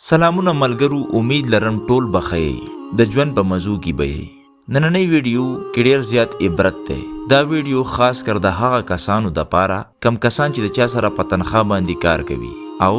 سلامونه ملګرو، امید لرم ټول به ښه یئ، د ژوند په مزو کې به یئ. نننۍ ویډیو کې ډیر زیات عبرت دی. دا ویډیو خاص کر د هغه کسانو دپاره کم کسان چې د چا سره په تنخوا باندې کار کوي او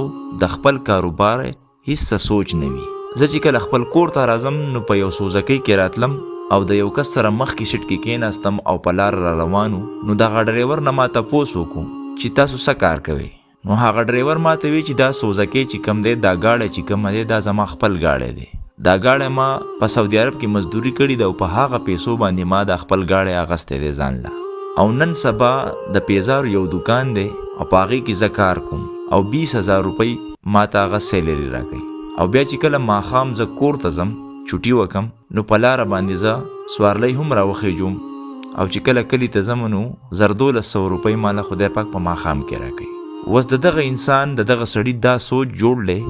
د خپل کاروبار هیڅ څه سوچ نه وي. زه چې کله خپل کور ته راځم نو په یو سوزکۍ کې راتلم او د یو کس سره مخکې سیټ کې کیناستم او په لاره را روان وو، نو دغه ډریور نه ما تپوس وکړو چې تاسو څه کار کوئ؟ نو هغه ډریور ما ته وی چې دا سوزکې چې کم دی، دا ګاډی چې کوم دی، دا زما خپل ګاډی دی. دا ګاډی ما په سعودي عرب کې مزدوري کړې ده او په هغه پیسو باندې ما دا خپل ګاډی اغستی دی ځان له. او نن سبا د پیزارو یو دوکان دی او په هغې کې زه کار کوم او 20,000 روپۍ ما ته هغه سیلري راکوي. او بیا چې کله ماښام زه کور ته ځم چوټي وکم نو په لاره باندې زه سوارلۍ هم راوخېجوم او چې کله کلي ته ځم نو 1200 روپۍ ماله خدای پاک په ماښام کې راکوي. اوس د دغه انسان، د دغه سړي دا سوچ جوړ دی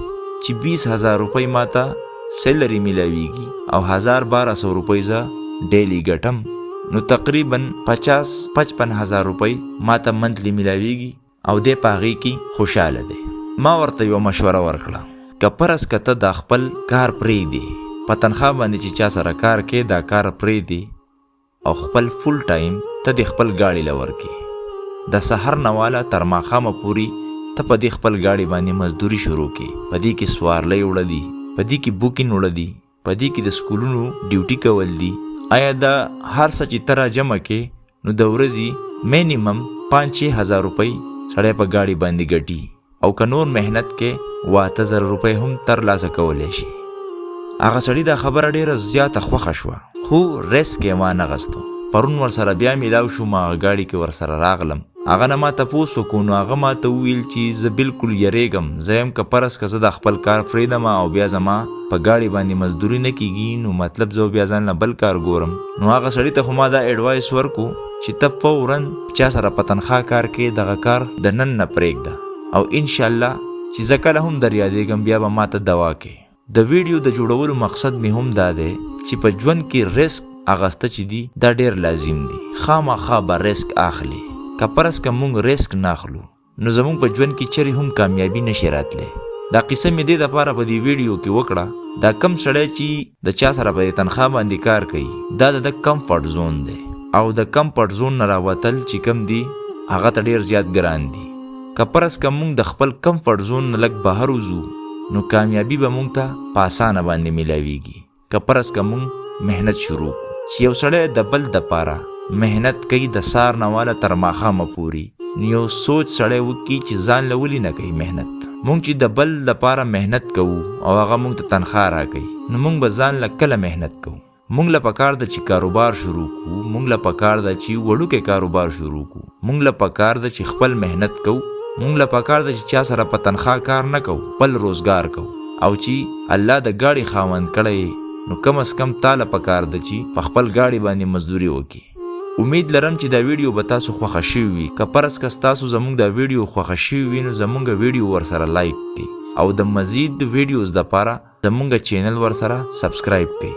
چې 20,000 روپۍ ماته سیلري میلاویږي او 1200 روپۍ زه ډیلی ګټم، نو تقریبا 50 55 هزار روپۍ ماته منتلی میلاویږي او دی په هغې کې خوشحاله دی. ما ورته یوه مشوره ورکړه، که فرض که ته دا خپل کار پرېږدې، په تنخوا باندې چې چا سره کار کې دا کار پرېږدې او خپل فول ټایم ته دې خپل ګاډي له ورکې، د سحر نه واله تر ماښامه پوري ته په دې خپل ګاډي باندې مزدوري شروع کې، په دې کې سوارلۍ وړه دي، په دې کې بوکینګ وړه دي، په دې کې د سکولونو ډیوټي کول دي، آیا دا هر څه چې ته را جمع کې نو د ورځې مینیمم 5 6 هزار روپۍ سړی په ګاډي باندې ګټي او که نور محنت کې و 8000 روپۍ هم تر لاسه کولی شي. هغه سړي دا خبره ډیره زیاته خوښه شوه خو ریسک یې وانه غستو. پرون ورسره بیا میلاو شوم، هغه ګاډي کې ورسره راغلم، هغه نه ما تپوس وکړو نو هغه ما ته وویل چې زه بالکل یریږم، زه یم که فرض که زه دا خپل کار پرېږدم او بیا زما په ګاډي باندې مزدوري نه کیږي نو مطلب زه بیا ځان له بل کار ګورم. نو هغه سړي ته خو ما دا ایډوایس ورکو چې ته فورا چا سره په تنخوا کار کې دغه کار د نن نه پرېږده او انشاءالله چې زه کله هم در یادېږم بیا به ما ته دوا کې. د ویډیو د جوړولو مقصد مې هم دا دی چې په ژوند کې ریسک اغسته چې دي دا ډیر لازم دي، خامخا به ریسک اخلي. که فرض که مونږ ریسک نه اخلو نو زمونږ په ژوند کې چرې هم کامیابي نشي راتلی. دا قصه مې دې دپاره په دې ویډیو کې وکړه، دا کم سړی چې د چا سره په دې تنخوا باندې کار کوي دا د ده کمفرټ زون دی او د کمفرټ زون نه راوتل چې کم دي هغه ته ډیر زیات ګران دي. که فرض که مونږ د خپل کمفرټ زون نه لږ بهر وځو نو کامیابي به مونږ ته په اسانه باندې ملاویږي. که فرض که مونږ محنت شروع کړو، چې یو سړی د بل دپاره محنت کوي د سهار نه واله تر ماښامه پوري نو یو سوچ سړی وکړي چې ځان له ولي نه کوي محنت. مونږ چې د بل دپاره محنت کوو او هغه مونږ ته تنخوا راکوي نو مونږ به ځان له کله محنت کوو؟ مونږ له پکار ده چې کاروبار شروع کړو، مونږ له پکار ده چې وړوکی کاروبار شروع کړو، مونږ له پکار ده چې خپل محنت کوو، مونږ له پکار ده چې چا سره په تنخوا کار نه کوو، خپل روزګار کوو. او چې الله د ګاډي خاوند کړی یې نو کم از کم تا له پکار ده چې په خپل ګاډي باندې مزدوري وکړې. امید لرم چې دا ویډیو به تاسو خوښه شوي وي. که فرض که ستاسو زمونږ دا ویډیو خوښه شوي وي نو زمونږ ویډیو ورسره لایک کړئ او د مزید ویډیوز دپاره زمونږ چینل ورسره سبسکرایب کړئ.